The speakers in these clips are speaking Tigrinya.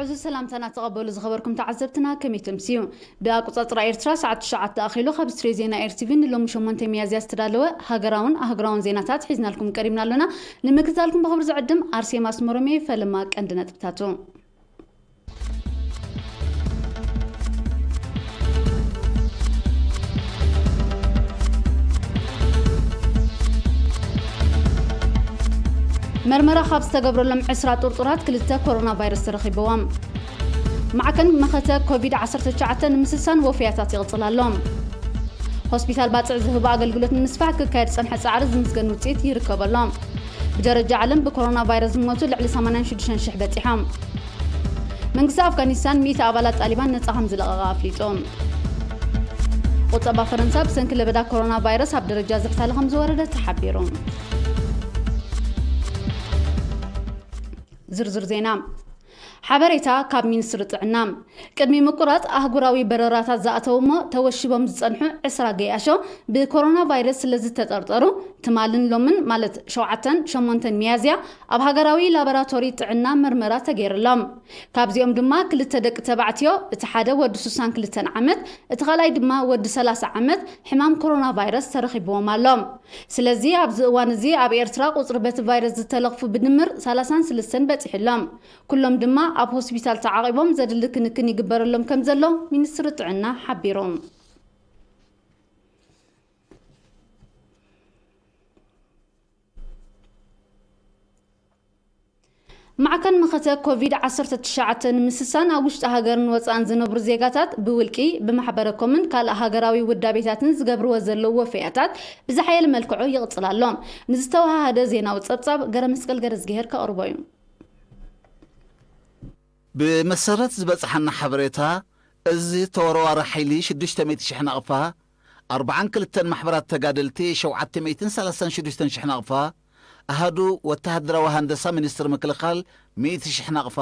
ዕዙዝ ሰላምታና ተቐበሉ ዝኸበርኩም ተዓዘብትና፣ ከመይ ተምስዩ? ብኣቆጻጽራ ኤርትራ ሰዓት ትሽዓተ ኣኺሉ ካብ ስትሬ ዜና ኤርቲቪ ንሎሚ ሸሞንተ ሚያዝያ ዝተዳለወ ሃገራውን ኣህጉራውን ዜናታት ሒዝናልኩም ቀሪብና ኣሎና። ንምክትታልኩም ብኽብሪ ዝዕድም ኣርሴማ ኣስመሮም እየ። ፈለማ ቀንዲ ነጥብታቱ። መርመራ ካብ ዝተገብረሎም ዕስራ ጥርጡራት ክልተ ኮሮና ቫይረስ ተረኺብዎም። ማዕከን መኸተ ኮቪድ ዓሰርተ ትሽዓተ ንምስሳን ወፍያታት ይቕጽል ኣሎ። ሆስፒታል ባጽዕ ዝህቦ ኣገልግሎት ንምስፋሕ ክካየድ ዝጸንሐ ጻዕሪ ዝምስገን ውጽኢት ይርከበሎም። ብደረጃ ዓለም ብኮሮና ቫይረስ ዝሞቱ ልዕሊ ሰማንያን ሽዱሽተን ሽሕ በጺሖም። መንግስቲ ኣፍጋኒስታን ሚእቲ ኣባላት ጣሊባን ነጻ ከም ዝለቐቐ ኣፍሊጡ። ቁጠባ ፈረንሳ ብሰንኪ ለበዳ ኮሮና ቫይረስ ኣብ ደረጃ ዝሕታለ ከም ዝወረደ ተሓቢሩ። ዝርዝር ዜና። ሓበሬታ ካብ ሚኒስትሪ ጥዕና። ቅድሚ ምቁራጽ ኣህጉራዊ በረራታት ዝኣተዉ እሞ ተወሺቦም ዝጸንሑ ዕስራ ገያሾ ብኮሮና ቫይረስ ስለ ዝተጠርጠሩ፣ ትማልን ሎምን ማለት ሸውዓተን ሸሞንተን ሚያዝያ ኣብ ሃገራዊ ላቦራቶሪ ጥዕና መርመራ ተገይርሎም። ካብዚኦም ድማ ክልተ ደቂ ተባዕትዮ፣ እቲ ሓደ ወዲ ሱሳን ክልተን ዓመት፣ እቲ ካልኣይ ድማ ወዲ ሰላሳ ዓመት ሕማም ኮሮና ቫይረስ ተረኺብዎም ኣሎ። ስለዚ ኣብዚ እዋን እዚ ኣብ ኤርትራ ቁጽሪ በቲ ቫይረስ ዝተለኽፉ ብድምር ሰላሳን ሰለስተን በጺሑ ኣሎ። ኩሎም ድማ ኣብ ሆስፒታል ተዓቒቦም ዘድሊ ክንክን ይግበረሎም ከም ዘሎ ሚኒስትሪ ጥዕና ሓቢሩ። ማዕከን መኸተ ኮቪድ ዓሰርተ ትሽዓተ ንምስሳን ኣብ ውሽጢ ሃገርን ወጻእን ዝነብሩ ዜጋታት ብውልቂ፣ ብማሕበረ ኮምን ካልእ ሃገራዊ ውዳቤታትን ዝገብርዎ ዘለዉ ወፈያታት ብዝሓየለ መልክዑ ይቕጽል ኣሎ። ንዝተወሃሃደ ዜናዊ ጸብጻብ ገረ መስቀል ገረዝግሄር ከቕርቦ እዩ። ብመሰረት ዝበጽሓና ሓበሬታ፣ እዚ ተወርዋሪ ሓይሊ ሽዱሽተ ሚእቲ ሽሕ ናቕፋ፣ ኣርብዓን ክልተን ማሕበራት ተጋደልቲ ሸውዓተ ሚእትን ሰላሳን ሽዱሽተን ሽሕ ናቕፋ፣ ኣሃዱ ወተሃደራዊ ሃንደሳ ሚኒስትሪ ምክልኻል ሚእቲ ሽሕ ናቕፋ፣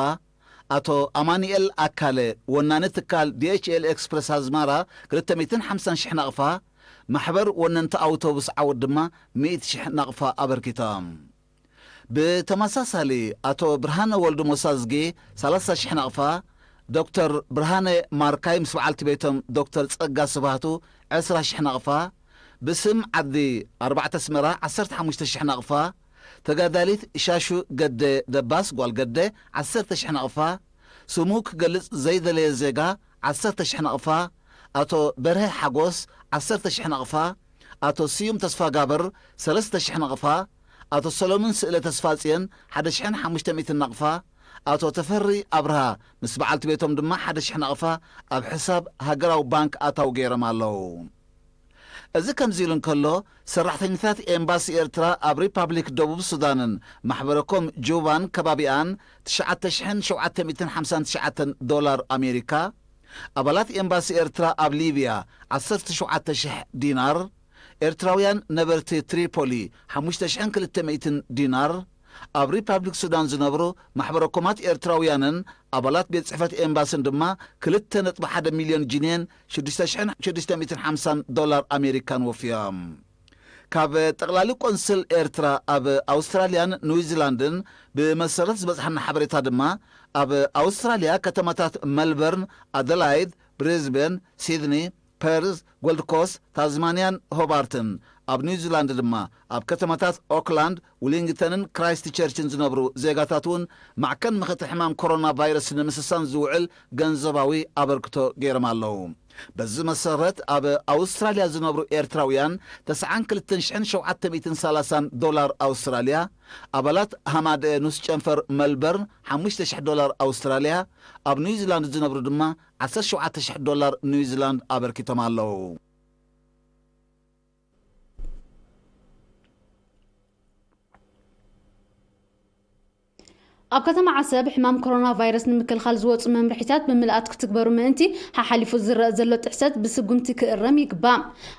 ኣቶ ኣማኑኤል ኣካለ ወናኒ ትካል ዲ ኤች ኤል ኤክስፕረስ ኣዝማራ ክልተ ሚእትን ሓምሳን ሽሕ ናቕፋ፣ ማሕበር ወነንቲ ኣውቶቡስ ዓወት ድማ ሚእቲ ሽሕ ናቕፋ ኣበርኪቶም። ብተመሳሳሊ ኣቶ ብርሃነ ወልዱ ሞሳዝጌ ሰላሳ ሽሕ ናቕፋ፣ ዶክተር ብርሃነ ማርካይ ምስ በዓልቲ ቤቶም ዶክተር ጸጋ ስብሃቱ ዕስራ ሽሕ ናቕፋ፣ ብስም ዓዲ ኣርባዕተ ኣስመራ ዓሰርተ ሓሙሽተ ሽሕ ናቕፋ፣ ተጋዳሊት ሻሹ ገደ ደባስ ጓል ገደ ዓሰርተ ሽሕ ናቕፋ፣ ስሙ ክገልጽ ዘይደለየ ዜጋ ዓሰርተ ሽሕ ናቕፋ፣ ኣቶ በርሀ ሓጎስ ዓሰርተ ሽሕ ናቕፋ፣ ኣቶ ስዩም ተስፋጋብር ሰለስተ ሽሕ ናቕፋ፣ ኣቶ ሰሎሙን ስእለ ተስፋጽዮን ሓደ ሽሕን ሓሙሽተ ሚእትን ናቕፋ፣ ኣቶ ተፈሪ ኣብርሃ ምስ በዓልቲ ቤቶም ድማ ሓደ ሽሕ ናቕፋ ኣብ ሕሳብ ሃገራዊ ባንክ ኣታዊ ገይሮም ኣለዉ። እዚ ከምዚ ኢሉ እንከሎ፣ ሰራሕተኛታት ኤምባሲ ኤርትራ ኣብ ሪፓብሊክ ደቡብ ሱዳንን ማሕበረኮም ጁባን ከባቢኣን ትሽዓተ ሽሕን ሸውዓተ ሚእትን ሓምሳን ትሽዓተን ዶላር ኣሜሪካ፣ ኣባላት ኤምባሲ ኤርትራ ኣብ ሊብያ ዓሰርተ ሸውዓተ ሽሕ ዲናር፣ ኤርትራውያን ነበርቲ ትሪፖሊ ሓሙሽተ ሽሕን ክልተ ሚእትን ዲናር፣ ኣብ ሪፓብሊክ ሱዳን ዝነብሩ ማሕበረኮማት ኤርትራውያንን ኣባላት ቤት ጽሕፈት ኤምባስን ድማ ክልተ ነጥቢ ሓደ ሚልዮን ጂንየን ሽዱሽተ ሽሕን ሽዱሽተ ሚእትን ሓምሳን ዶላር ኣሜሪካን ወፍዮም። ካብ ጠቕላሊ ቆንስል ኤርትራ ኣብ ኣውስትራልያን ኒውዚላንድን ብመሰረት ዝበጽሓና ሓበሬታ ድማ፣ ኣብ ኣውስትራልያ ከተማታት መልበርን፣ ኣደላይድ፣ ብሪዝቤን፣ ሲድኒ፣ ፐርዝ፣ ጎልድ ኮስት፣ ታዝማንያን ሆባርትን፣ ኣብ ኒውዚላንድ ድማ ኣብ ከተማታት ኦክላንድ፣ ዊሊንግተንን ክራይስት ቸርችን ዝነብሩ ዜጋታት እውን ማዕከን መኸተ ሕማም ኮሮና ቫይረስ ንምስሳን ዝውዕል ገንዘባዊ ኣበርክቶ ገይሮም ኣለዉ። በዚ መሰረት ኣብ ኣውስትራልያ ዝነብሩ ኤርትራውያን ተስዓን ክልተን ሽሕን ሸውዓተ ሚእትን ሰላሳን ዶላር ኣውስትራልያ፣ ኣባላት ሃማደ ንስ ጨንፈር መልበርን ሓሙሽተ ሽሕ ዶላር ኣውስትራልያ፣ ኣብ ኒውዚላንድ ዝነብሩ ድማ ዓሰርተ ሸውዓተ ሽሕ ዶላር ኒውዚላንድ ኣበርኪቶም ኣለዉ። ኣብ ከተማ ዓሰብ ሕማም ኮሮና ቫይረስ ንምክልኻል ዝወፁ መምርሒታት ብምልኣት ክትግበሩ ምእንቲ ሓሓሊፉ ዝረአ ዘሎ ጥሕሰት ብስጉምቲ ክእረም ይግባእ።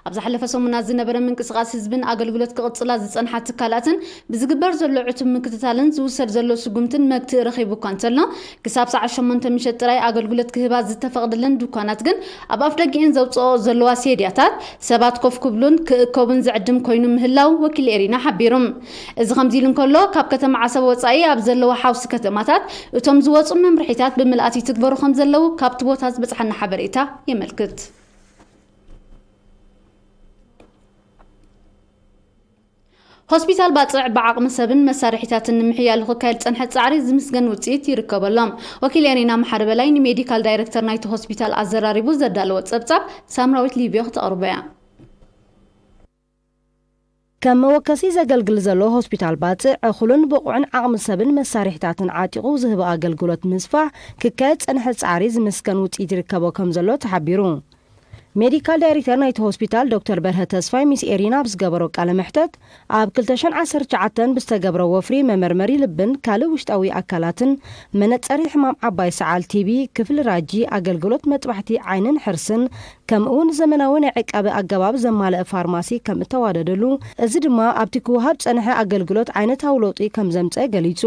ኣብ ዝሓለፈ ሰሙናት ዝነበረ ምንቅስቓስ ህዝብን ኣገልግሎት ክቕፅላ ዝፀንሓ ትካላትን ብዝግበር ዘሎ ዕቱብ ምክትታልን ዝውሰድ ዘሎ ስጉምትን መግትኢ ረኺቡ እኳ እንተሎ፣ ክሳብ ሰዓት ሸሞንተ ምሸት ጥራይ ኣገልግሎት ክህባ ዝተፈቕደለን ድኳናት ግን ኣብ ኣፍደጊኤን ዘውፅኦ ዘለዋ ሴድያታት ሰባት ኮፍ ክብሉን ክእከቡን ዝዕድም ኮይኑ ምህላው ወኪል ኤሪና ሓቢሩ። እዚ ከምዚ ኢሉ እንከሎ፣ ካብ ከተማ ዓሰብ ወፃኢ ኣብ ዘለዋ ሓውሲ ከተማታት እቶም ዝወፁ መምርሒታት ብምልኣት ይትግበሩ ከም ዘለዉ ካብቲ ቦታ ዝበፅሓና ሓበሬታ የመልክት። ሆስፒታል ባጽዕ ብዓቕሚ ሰብን መሳርሒታትን ንምሕያሉ ክካየድ ዝጸንሐ ጻዕሪ ዝምስገን ውጽኢት ይርከበሎም። ወኪል ኤሪና መሓሪ በላይ ንሜዲካል ዳይሬክተር ናይቲ ሆስፒታል ኣዘራሪቡ ዘዳለወ ጸብጻብ ሳምራዊት ሊብዮ ክተቕርቦ እያ። ከም መወከሲ ዘገልግል ዘሎ ሆስፒታል ባጽዕ፣ እኹልን ብቑዕን ዓቕሚ ሰብን መሳርሒታትን ዓጢቑ ዝህቦ ኣገልግሎት ምስፋሕ ክካየድ ዝጸንሐ ጻዕሪ ዝምስገን ውጽኢት ይርከቦ ከም ዘሎ ተሓቢሩ። ሜዲካል ዳይሬክተር ናይቲ ሆስፒታል ዶክተር በርሀ ተስፋይ ምስ ኤሪና ኣብ ዝገበሮ ቃለ መሕተት፣ ኣብ ክልተ ሽሕን ዓሰርተ ትሽዓተን ብዝተገብረ ወፍሪ መመርመሪ ልብን ካልእ ውሽጣዊ ኣካላትን፣ መነጸሪ ሕማም ዓባይ ሰዓል፣ ቲቢ፣ ክፍሊ ራጂ፣ ኣገልግሎት መጥባሕቲ ዓይንን ሕርስን፣ ከምኡውን ዘመናዊ ናይ ዕቃበ ኣገባብ ዘማልአ ፋርማሲ ከም እተዋደደሉ፣ እዚ ድማ ኣብቲ ክወሃብ ዝጸንሐ ኣገልግሎት ዓይነታዊ ለውጢ ከም ዘምጸአ ገሊጹ።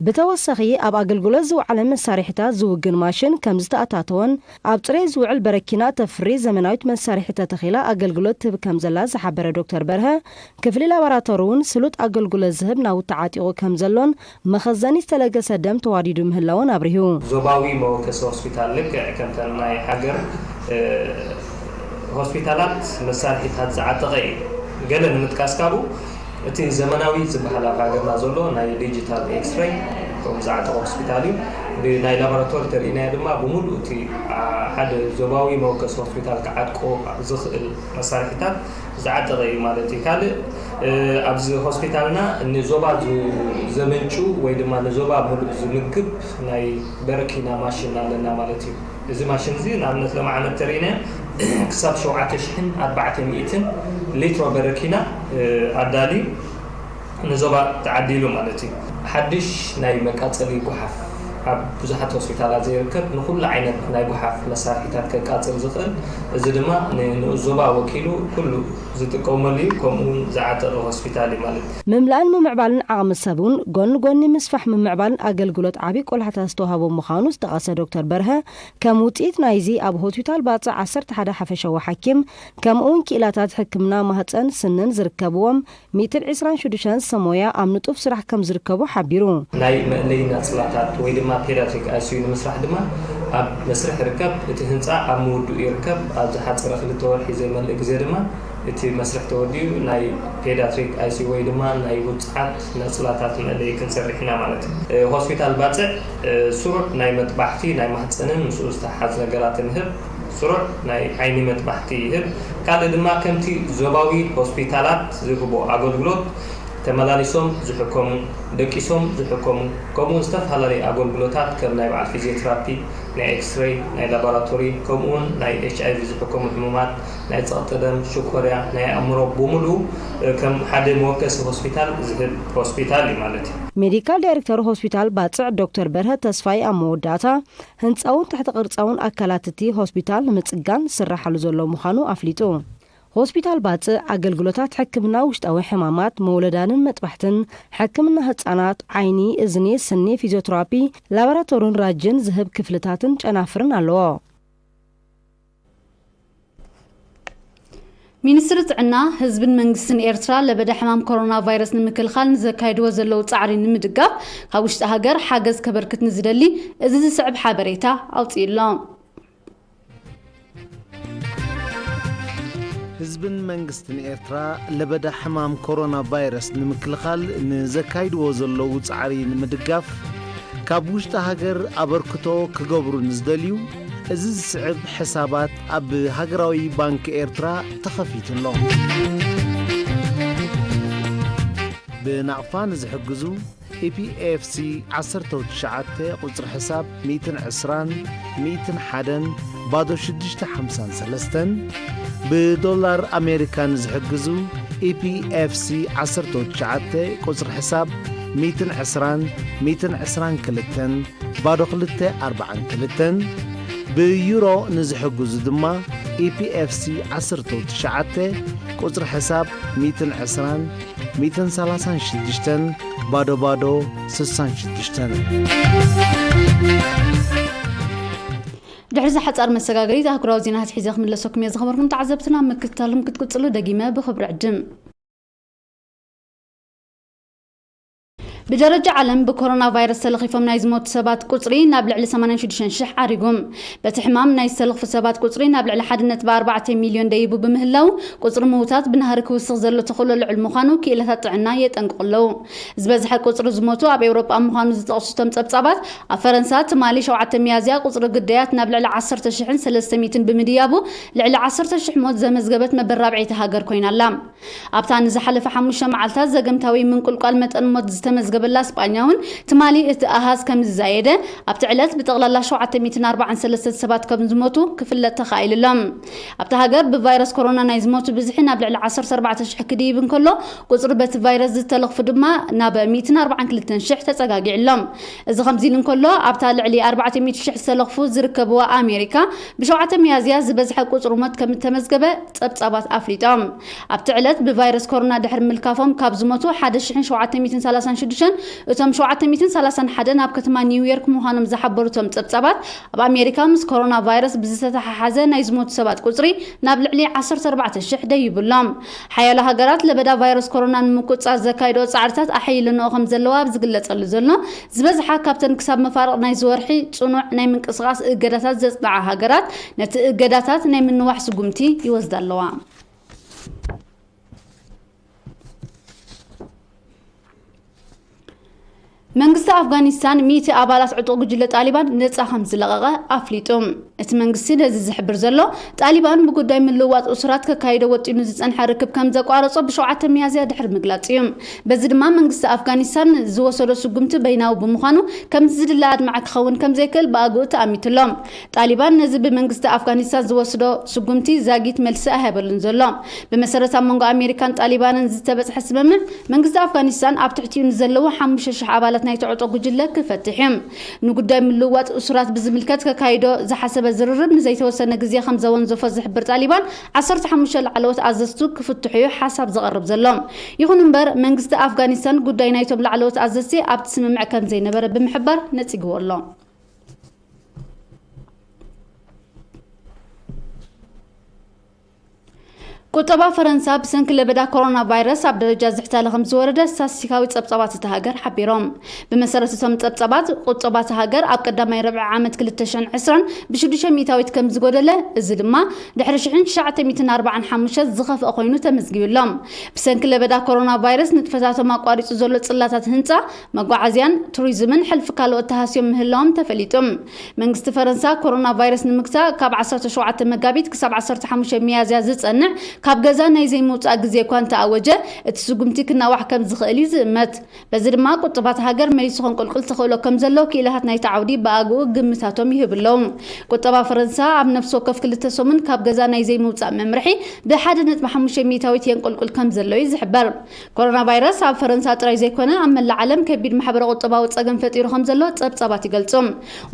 ብተወሳኺ፣ ኣብ ኣገልግሎት ዝወዓለ መሳርሒታት ዝውግን ማሽን ከም ዝተኣታተወን፣ ኣብ ጽሬት ዝውዕል በረኪና እተፍሪ ዘመናዊት መሳርሒ ተተኺላ ኣገልግሎት ትህብ ከም ዘላ ዝሓበረ ዶክተር በርሀ፣ ክፍሊ ላቦራቶሪ እውን ስሉጥ ኣገልግሎት ዝህብ ናውቲ ዓጢቑ ከም ዘሎን፣ መኸዘኒ ዝተለገሰ ደም ተዋዲዱ ምህላውን ኣብሪሁ። ዞባዊ መወከሲ ሆስፒታል ልክዕ ከምተን ናይ ሃገር፣ እ፣ ሆስፒታላት መሳርሒታት ዝዓጠቐ እዩ። ገለ ንምጥቃስ ካብኡ፣ እቲ ዘመናዊ ዝበሃል ኣብ ሃገርና ዘሎ ናይ ዲጂታል ኤክስሬይ፣ ከምኡ ዝዓጠቐ ሆስፒታል እዩ። ብናይ ላቦራቶሪ ተሪእናዮ ድማ፣ ብምሉእ እቲ፣ አ፣ ሓደ ዞባዊ መወከሲ ሆስፒታል ክዓጥቆ ዝኽእል መሳርሒታት ዝዓጠቐ እዩ ማለት እዩ። ካልእ፣ እ፣ ኣብዚ ሆስፒታልና ንዞባ ዝ-፣ ዘመንጩ ወይ ድማ ንዞባ ምሉእ ዝምግብ ናይ በረኪና ማሽን ኣለና ማለት እዩ። እዚ ማሽን እዚ ንኣብነት ሎሚ ዓመት ተሪእናዮ ክሳብ ሸውዓተ ሽሕን ኣርባዕተ ሚእትን ሊትሮ በረኪና፣ እ፣ ኣዳልዩ ንዞባ ተዓዲሉ ማለት እዩ። ሓድሽ ናይ መቃጸሊ ጓሓፍ ኣብ ብዙሓት ሆስፒታላት ዘይርከብ፣ ንኹሉ ዓይነት ናይ ጓሓፍ መሳርሒታት ከቃጽል ዝኽእል፣ እዚ ድማ ን-፣ ንኡስ ዞባ ወኪሉ ኩሉ ዝጥቀመሉ እዩ፣ ከምኡ እውን ዝዓጠቐ ሆስፒታል እዩ ማለት እዩ። ምምላእን ምምዕባልን ዓቕሚ ሰብ እውን ጎኒ ጎኒ ምስፋሕ ምምዕባልን ኣገልግሎት ዓብዪ ቆላሕታ ዝተዋህቦ ምዃኑ ዝጠቐሰ ዶክተር በርሀ፣ ከም ውጽኢት ናይዚ ኣብ ሆስፒታል ባጽዕ ዓሰርተ ሓደ ሓፈሻዊ ሓኪም፣ ከምኡ እውን ክኢላታት ሕክምና ማህጸን ስንን ዝርከብዎም ሚእትን ዕስራን ሽዱሽተን ሰብ ሞያ ኣብ ንጡፍ ስራሕ ከም ዝርከቡ ሓቢሩ። ናይ መእለዪ ናጽላታት ወይ ድማ ፔዲያትሪክ ኣይሲዩ ንምስራሕ ድማ ኣብ መስርሕ ይርከብ። እቲ ህንጻ ኣብ ምውድኡ ይርከብ። ኣብ ዝሓጸረ ክልተ ወርሒ ዘይመልእ ግዜ ድማ እቲ መስርሕ ተወዲኡ ናይ ፔዲያትሪክ ኣይሲዩ ወይ ድማ ናይ ውጽዓት ናጽላታት መእለዪ ክንሰርሕ ኢና ማለት እዩ። እ፣ ሆስፒታል ባጽዕ፣ እ፣ ስሩዕ ናይ መጥባሕቲ፣ ናይ ማህጸንን ምስኡ ዝተሓሓዝ ነገራትን ይህብ። ስሩዕ ናይ ዓይኒ መጥባሕቲ ይህብ። ካልእ ድማ ከምቲ ዞባዊ ሆስፒታላት ዝህቦ ኣገልግሎት ተመላሊሶም ዝሕከሙ፣ ደቂሶም ዝሕከሙ፣ ከምኡውን ዝተፈላለዩ ኣገልግሎታት ከም ናይ በዓል ፊዚዮቴራፒ፣ ናይ ኤክስሬይ፣ ናይ ላቦራቶሪ፣ ከምኡውን ናይ ኤች ኣይ ቪ ዝሕከሙ ሕሙማት፣ ናይ ጸቕጢ ደም፣ ሽኮርያ፣ ናይ ኣእምሮ ብምሉኡ፣ እ፣ ከም ሓደ መወከሲ ሆስፒታል ዝህብ ሆስፒታል እዩ ማለት እዩ። ሜዲካል ዳይሬክተር ሆስፒታል ባጽዕ ዶክተር በርሀ ተስፋይ ኣብ መወዳእታ፣ ህንጻውን ትሕተ ቅርጻውን ኣካላት እቲ ሆስፒታል ንምጽጋን ዝስራሓሉ ዘሎ ምዃኑ ኣፍሊጡ። ሆስፒታል ባጽዕ ኣገልግሎታት ሕክምና ውሽጣዊ ሕማማት፣ መውለዳንን መጥባሕትን፣ ሕክምና ህጻናት፣ ዓይኒ፣ እዝኒ፣ ስኒ፣ ፊዚዮቴራፒ፣ ላቦራቶርን ራጅን ዝህብ ክፍልታትን ጨናፍርን ኣለዎ። ሚኒስትሪ ጥዕና፣ ህዝብን መንግስትን ኤርትራ ለበዳ ሕማም ኮሮና ቫይረስ ንምክልኻል ንዘካይድዎ ዘለዉ ጻዕሪ ንምድጋፍ፣ ካብ ውሽጢ ሃገር ሓገዝ ከበርክት ንዝደሊ፣ እዚ ዝስዕብ ሓበሬታ ኣውጺኡ ኣሎ። ህዝብን መንግስትን ኤርትራ ለበዳ ሕማም ኮሮና ቫይረስ ንምክልኻል ንዘካይድዎ ዘለዉ ጻዕሪ ንምድጋፍ፣ ካብ ውሽጢ ሃገር ኣበርክቶ ክገብሩ ንዝደልዩ፣ እዚ ዝስዕብ ሕሳባት ኣብ ሃገራዊ ባንክ ኤርትራ ተኸፊቱ ኣሎ። ብናቕፋ ንዝሕግዙ፣ ኢ ፒ ኤፍ ሲ ዓሰርተ ትሽዓተ ቁጽሪ ሕሳብ ሚእትን ዕስራን ሚእትን ሓደን ባዶ ሽዱሽተ ሓምሳን ሰለስተን፣ ብዶላር ኣሜሪካ ንዝሕግዙ፣ ኢ ፒ ኤፍ ሲ ዓሰርተ ትሽዓተ ቁጽሪ ሕሳብ ሚእትን ዕስራን ሚእትን ዕስራን ክልተን ባዶ ክልተ ኣርባዓን ክልተን፣ ብዩሮ ንዝሕግዙ ድማ፣ ኢ ፒ ኤፍ ሲ ዓሰርተ ትሽዓተ ቁጽሪ ሕሳብ ሚእትን ዕስራን ሚእትን ሰላሳን ሽዱሽተን ባዶ ባዶ ስሳን ሽዱሽተን። ድሕሪ እዚ ሓጻር መሰጋገሪት ኣህጉራዊ ዜናታት ሒዘ ክምለሰኩም እየ። ዝኸበርኩም ተዓዘብትና፣ ምክትታልኩም ክትቅጽሉ ደጊመ ብኽብሪ ዕድም። ብደረጃ ዓለም ብኮሮና ቫይረስ ተለኺፎም ናይ ዝሞቱ ሰባት ቁጽሪ ናብ ልዕሊ ሰማንያን ሽዱሽተን ሽሕ ዓሪጉ። በቲ ሕማም ናይ ዝተለኽፉ ሰባት ቁጽሪ ናብ ልዕሊ ሓደ ነጥቢ ኣርባዕተ ሚልዮን ደይቡ ብምህላው፣ ቁጽሪ ምዉታት ብናህሪ ክውስኽ ዘሎ ተኽእሎ ልዑል ምዃኑ ክኢላታት ጥዕና የጠንቅቑ ኣለዉ። ዝበዝሐ ቁጽሪ ዝሞቱ ኣብ ኤውሮጳ ምዃኑ ዝጠቕሱ እቶም ጸብጻባት፣ ኣብ ፈረንሳ ትማሊ ሸውዓተ ሚያዝያ ቁጽሪ ግዳያት ናብ ልዕሊ ዓሰርተ ሽሕን ሰለስተ ሚእትን ብምድያቡ፣ ልዕሊ ዓሰርተ ሽሕ ሞት ዘመዝገበት መበል ራብዐይቲ ሃገር ኮይና ኣላ። ኣብታ ንዝሓለፈ ሓሙሽተ መዓልታት ዘገምታዊ ምንቁልቋል መጠን ሞት ዝተመዝገበላ ስጳኛ እውን ትማሊ እቲ ኣሃዝ ከም ዝዛየደ፣ ኣብቲ ዕለት ብጠቕላላ ሸውዓተ ሚእትን ኣርባዓን ሰለስተን ሰባት ከም ዝሞቱ ክፍለጥ ተኻኢሉ ኣሎ። ኣብታ ሃገር ብቫይረስ ኮሮና ናይ ዝሞቱ ብዝሒ ናብ ልዕሊ ዓሰርተ ኣርባዕተ ሽሕ ክድይብ እንከሎ፣ ቁጽሪ በቲ ቫይረስ ዝተለኽፉ ድማ ናብ ሚእትን ኣርባዓን ክልተን ሽሕ ተጸጋጊዑ ኣሎ። እዚ ከምዚ ኢሉ እንከሎ፣ ኣብታ ልዕሊ ኣርባዕተ ሚእቲ ሽሕ ዝተለኽፉ ዝርከብዋ ኣሜሪካ፣ ብሸውዓተ ሚያዝያ ዝበዝሐ ቁጽሪ ሞት ከም እተመዝገበ ጸብጻባት ኣፍሊጦም። ኣብቲ ዕለት ብቫይረስ ኮሮና ድሕሪ ምልካፎም ካብ ዝሞቱ ሓደ ሽሕን ሸውዓተ ሚእትን ሰላሳን ሽዱሽተን፣ እቶም ሸውዓተ ሚእትን ሰላሳን ሓደን ኣብ ከተማ ኒውዮርክ ምዃኖም ዝሓበሩ እቶም ጸብጻባት፣ ኣብ ኣሜሪካ ምስ ኮሮና ቫይረስ ብዝተተሓሓዘ ናይ ዝሞቱ ሰባት ቁጽሪ ናብ ልዕሊ ዓሰርተ ኣርባዕተ ሽሕ ደይቡ ኣሎ። ሓያሎ ሃገራት ለበዳ ቫይረስ ኮሮና ንምቁጽጻር ዘካይድኦ ጻዕርታት ኣሐይለንኦ ከም ዘለዋ ኣብ ዝግለጸሉ ዘሎ፣ ዝበዝሓ ካብተን ክሳብ መፋርቕ ናይዚ ወርሒ ጽኑዕ ናይ ምንቅስቓስ እገዳታት ዘጽንዓ ሃገራት፣ ነቲ እገዳታት ናይ ምንዋሕ ስጉምቲ ይወስዳ ኣለዋ። መንግስቲ ኣፍጋኒስታን ሚእቲ ኣባላት ዕጡቕ ጉጅለ ጣሊባን ነጻ ከም ዝለቐቐ ኣፍሊጡ። እቲ መንግስቲ ነዚ ዝሕብር ዘሎ፣ ጣሊባን ብጉዳይ ምልውዋጥ እሱራት ከካይዶ ወጢኑ ዝጸንሐ ርክብ ከም ዘቋረጾ ብሸውዓተ ሚያዝያ ድሕሪ ምግላጹ እዩ። በዚ ድማ መንግስቲ ኣፍጋኒስታን ዝወሰዶ ስጉምቲ በይናዊ ብምዃኑ፣ ከምቲ ዝድለ ኣድማዒ ክኸውን ከም ዘይክእል ብኣግኡ ተኣሚቱ ኣሎ። ጣሊባን ነዚ ብመንግስቲ ኣፍጋኒስታን ዝወስዶ ስጉምቲ ዛጊት መልሲ ኣይሃበሉን ዘሎ። ብመሰረት ኣብ መንጎ ኣሜሪካን ጣሊባንን ዝተበጽሐ ስምምዕ፣ መንግስቲ ኣፍጋኒስታን ኣብ ትሕቲኡ ንዘለዉ ሓሙሽተ ሽሕ ኣባላት ናይቲ ዕጡቕ ጉጅለ ክፈትሕ እዩ። ንጉዳይ ምልውዋጥ እሱራት ብዝምልከት ከካይዶ ዝሓሰበ ዝርርብ ንዘይተወሰነ ግዜ ከም ዘወንዘፎ ዝሕብር ጣሊባን፣ ዓሰርተ ሓሙሽተ ላዕለዎት ኣዘዝቱ ክፍትሑ እዩ ሓሳብ ዘቕርብ ዘሎ። ይኹን እምበር፣ መንግስቲ ኣፍጋኒስታን ጉዳይ ናይቶም ላዕለዎት ኣዘዝቲ ኣብቲ ስምምዕ ከም ዘይነበረ ብምሕባር ነጺግዎ ኣሎ። ቁጠባ ፈረንሳ ብሰንኪ ለበዳ ኮሮና ቫይረስ ኣብ ደረጃ ዝሕታለ ከም ዝወረደ ስታትስቲካዊ ጸብጻባት እታ ሃገር ሓቢሮም። ብመሰረት እቶም ጸብጻባት፣ ቁጠባ እታ ሃገር ኣብ ቀዳማይ ርብዒ ዓመት ክልተ ሽሕን ዕስራን ብሽዱሽተ ሚእታዊት ከም ዝጎደለ፣ እዚ ድማ ድሕሪ ሽሕን ትሽዓተ ሚእትን ኣርባዓን ሓሙሽተ ዝኸፍአ ኮይኑ ተመዝጊቡ ኣሎ። ብሰንኪ ለበዳ ኮሮና ቫይረስ ንጥፈታቶም ኣቋሪጹ ዘሎ ጽላታት ህንጻ፣ መጓዓዝያን ቱሪዝምን ሕልፊ ካልኦት ተሃስዮም ምህላዎም ተፈሊጡ። መንግስቲ ፈረንሳ ኮሮና ቫይረስ ንምግታእ ካብ ዓሰርተ ሸውዓተ መጋቢት ክሳብ ዓሰርተ ሓሙሽተ ሚያዝያ ዝጸንዕ ካብ ገዛ ናይ ዘይምውጻእ ግዜ እኳ እንተኣወጀ፣ እቲ ስጉምቲ ክናዋሕ ከም ዝኽእል እዩ ዝእመት። በዚ ድማ ቁጠባ እታ ሃገር መሊሱ ከንቆልቁል ተኽእሎ ከም ዘሎ ክኢላታት ናይቲ ዓውዲ ብኣግኡ ግምታቶም ይህቡ ኣለዉ። ቁጠባ ፈረንሳ ኣብ ነፍሲ ወከፍ ክልተ ሰሙን ካብ ገዛ ናይ ዘይምውጻእ መምርሒ ብሓደ ነጥቢ ሓሙሽተ ሚእታዊት የንቆልቁል ከም ዘሎ እዩ ዝሕበር። ኮሮና ቫይረስ ኣብ ፈረንሳ ጥራይ ዘይኮነ፣ ኣብ መላእ ዓለም ከቢድ ማሕበረ ቁጠባዊ ጸገም ፈጢሩ ከም ዘሎ ጸብጻባት ይገልጹ።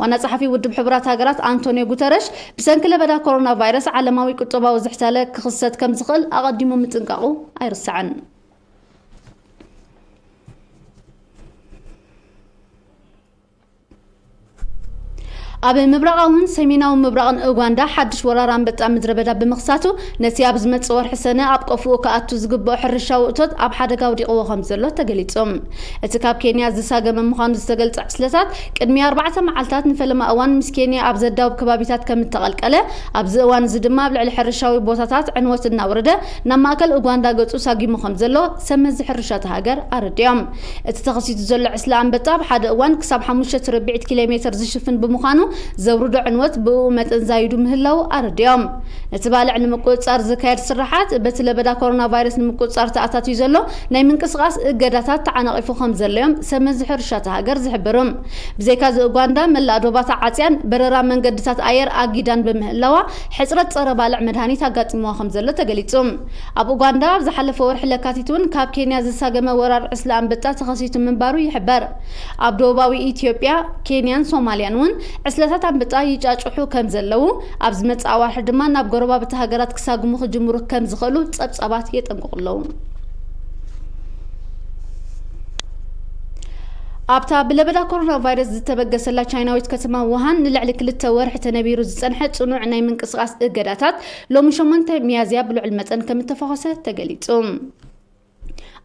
ዋና ጸሓፊ ውድብ ሕቡራት ሃገራት ኣንቶኒዮ ጉተረሽ፣ ብሰንኪ ለበዳ ኮሮና ቫይረስ ዓለማዊ ቁጠባዊ ዝሕታለ ክኽሰት ከም ዝኽእል ኣቐዲሙ ምጥንቃቑ ኣይርሳዕን። ኣብ ምብራቓውን ሰሜናዊ ምብራቕን ኡጋንዳ ሓድሽ ወራር ኣንበጣ ምድረ በዳ ብምኽሳቱ፣ ነቲ ኣብ ዝመጽእ ወርሒ ሰነ ኣብ ቆፍኡ ክኣቱ ዝግብኦ ሕርሻዊ እቶት ኣብ ሓደጋ ኣውዲቕዎ ከም ዘሎ ተገሊጹ። እቲ ካብ ኬንያ ዝሳገመ ምዃኑ ዝተገልጸ ዕስለታት፣ ቅድሚ ኣርባዕተ መዓልታት ንፈለማ እዋን ምስ ኬንያ ኣብ ዘዳውብ ከባቢታት ከም እተቐልቀለ፣ ኣብዚ እዋን እዚ ድማ ኣብ ልዕሊ ሕርሻዊ ቦታታት ዕንወት እናወረደ ናብ ማእከል ኡጋንዳ ገጹ ሳጊሙ ከም ዘሎ ሰብ መዚ ሕርሻ እታ ሃገር ኣረዲኦም። እቲ ተኸሲቱ ዘሎ ዕስለ ኣንበጣ ኣብ ሓደ እዋን ክሳብ ሓሙሽተ ትርብዒት ኪሎ ሜተር ዝሽፍን ብምዃኑ፣ ዘውርዶ ዕንወት ብእኡ መጠን ዛይዱ ምህላው ኣረዲኦም። ነቲ ባልዕ ንምቁጽጻር ዝካየድ ስራሓት፣ በቲ ለበዳ ኮሮና ቫይረስ ንምቁጽጻር ተኣታትዩ ዘሎ ናይ ምንቅስቓስ እገዳታት ተዓናቒፉ ከም ዘሎ እዮም ሰብ መዚ ሕርሻ እታ ሃገር ዝሕብሩ። ብዘይካዚ ኡጋንዳ መላእ ዶባታ ዓጽያን በረራ መንገድታት ኣየር ኣጊዳን ብምህላዋ፣ ሕጽረት ጸረ ባልዕ መድሃኒት ኣጋጢምዋ ከም ዘሎ ተገሊጹ። ኣብ ኡጋንዳ ኣብ ዝሓለፈ ወርሒ ለካቲት እውን ካብ ኬንያ ዝሳገመ ወራር ዕስለ ኣንበጣ ተኸሲቱ ምንባሩ ይሕበር። ኣብ ደቡባዊ ኢትዮጵያ፣ ኬንያን ሶማልያን እውን ዕስለታት ኣንበጣ ይጫጭሑ ከም ዘለዉ፣ ኣብ ዝመጽእ ኣዋርሒ ድማ ናብ ጎረባብቲ ሃገራት ክሳግሙ ክጅምሩ ከም ዝኽእሉ ጸብጻባት የጠንቅቑ ኣለዉ። ኣብታ ብለበዳ ኮሮና ቫይረስ ዝተበገሰላ ቻይናዊት ከተማ ውሃን ንልዕሊ ክልተ ወርሒ ተነቢሩ ዝጸንሐ ጽኑዕ ናይ ምንቅስቓስ እገዳታት፣ ሎሚ ሸሞንተ ሚያዝያ ብልዑል መጠን ከም እተፈኾሰ ተገሊጹ።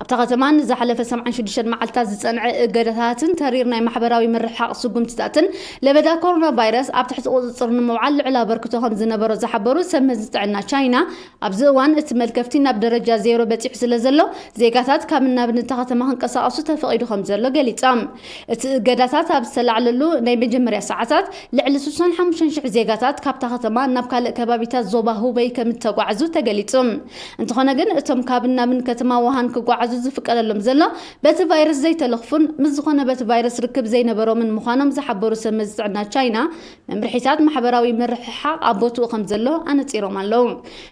ኣብታ ከተማ ንዝሓለፈ ሰብዓን ሽዱሽተን መዓልታት ዝጸንዐ እገዳታትን ተሪር ናይ ማሕበራዊ ምርሕሓቕ ስጉምትታትን ለበዳ ኮሮና ቫይረስ ኣብ ትሕቲ ቁጽጽር ንምውዓል ልዑል ኣበርክቶ ከም ዝነበሮ ዝሓበሩ ሰብ መዚ ጥዕና ቻይና፣ ኣብዚ እዋን እቲ መልከፍቲ ናብ ደረጃ ዜሮ በጺሑ ስለ ዘሎ፣ ዜጋታት ካብ ናብን እታ ከተማ ክንቀሳቐሱ ተፈቒዱ ከም ዘሎ ገሊጾም። እቲ እገዳታት ኣብ ዝተላዕለሉ ናይ መጀመርያ ሰዓታት፣ ልዕሊ ስሳን ሓሙሽተን ሽሕ ዜጋታት ካብታ ከተማ ናብ ካልእ ከባቢታት ዞባ ሁበይ ከም እተጓዕዙ ተገሊጹ። እንተኾነ ግን፣ እቶም ካብ ናብን ከተማ ውሃን ክጓዓዙ ዝፍቀደሎም ዘሎ፣ በቲ ቫይረስ ዘይተለኽፉን ምስ ዝኾነ በቲ ቫይረስ ርክብ ዘይነበሮምን ምዃኖም ዝሓበሩ ሰብ መዚ ጥዕና ቻይና፣ መምርሒታት ማሕበራዊ ምርሕሓቕ ኣብ ቦትኡ ከም ዘሎ ኣነጺሮም ኣለዉ።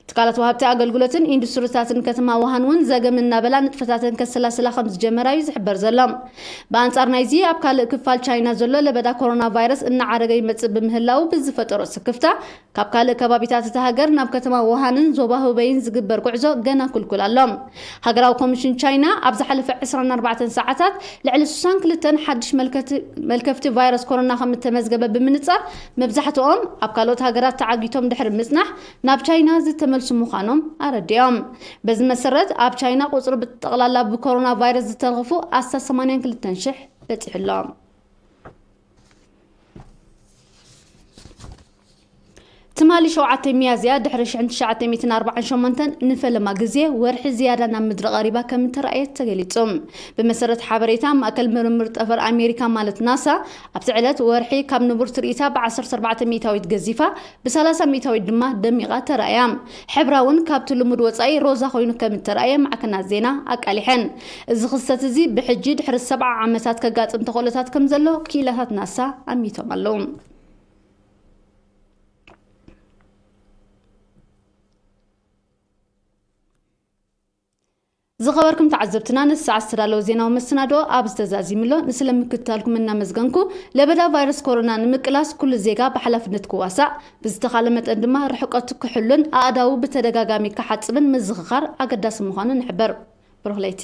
ትካላት ወሃብቲ ኣገልግሎትን ኢንዱስትሪታትን ከተማ ውሃን እውን ዘገም እናበላ ንጥፈታተን ከሰላስላ ከም ዝጀመራ እዩ ዝሕበር ዘሎ። ብኣንጻር ናይዚ፣ ኣብ ካልእ ክፋል ቻይና ዘሎ ለበዳ ኮሮና ቫይረስ እናዓረገ ይመጽእ ብምህላው ብዝፈጠሮ ስክፍታ፣ ካብ ካልእ ከባቢታት እታ ሃገር ናብ ከተማ ውሃንን ዞባ ሁበይን ዝግበር ጉዕዞ ገና ክልኩል ኣሎ። ሃገራዊ ኮሚሽን ቻይና ኣብ ዝሓለፈ ዕስራን ኣርባዕተን ሰዓታት ልዕሊ ስሳን ክልተን ሓድሽ መልከቲ-፣ መልከፍቲ ቫይረስ ኮሮና ከም እተመዝገበ ብምንጻር፣ መብዛሕትኦም ኣብ ካልኦት ሃገራት ተዓጊቶም ድሕሪ ምጽናሕ ናብ ቻይና ዝተመልሱ ምዃኖም ኣረዲኦም። በዚ መሰረት፣ ኣብ ቻይና ቁጽሪ ብጠቕላላ ብኮሮና ቫይረስ ዝተለኽፉ ኣስታት ሰማንያን ክልተን ሽሕ በጺሑ ኣሎ። ትማሊ ሸውዓተ ሚያዝያ ድሕሪ ሽሕን ትሽዓተ ሚእትን ኣርባዓን ሸሞንተን ንፈለማ ግዜ ወርሒ ዝያዳ ናብ ምድሪ ቀሪባ ከም እተራእየት ተገሊጹ። ብመሰረት ሓበሬታ ማእከል ምርምር ጠፈር ኣሜሪካ ማለት ናሳ፣ ኣብቲ ዕለት ወርሒ ካብ ንቡር ትርኢታ ብ ዓሰርተ ኣርባዕተ ሚእታዊት ገዚፋ፣ ብ ሰላሳ ሚእታዊት ድማ ደሚቓ ተራእያ። ሕብራ እውን ካብቲ ልሙድ ወጻኢ ሮዛ ኮይኑ ከም እተራእየ ማዕከናት ዜና ኣቃሊሐን። እዚ ክስተት እዚ ብሕጂ ድሕሪ ሰብዓ ዓመታት ከጋጥም ተኽእሎታት ከም ዘሎ ክኢላታት ናሳ ኣሚቶም ኣለዉ። ዝኸበርኩም ተዓዘብትና፣ ነዚ ሰዓት ዝተዳለወ ዜናዊ መሰናድኦ ኣብዚ ተዛዚሙ ኣሎ። ንስለ ምክትታልኩም እናመስገንኩ፣ ለበዳ ቫይረስ ኮሮና ንምቅላስ ኩሉ ዜጋ ብሓላፍነት ክዋሳእ፣ ብዝተኻለ መጠን ድማ ርሕቀቱ ክሕሉን ኣእዳዉ ብተደጋጋሚ ክሓጽብን ምዝኽኻር ኣገዳሲ ምዃኑ ንሕበር። ብሩኽ ለይቲ።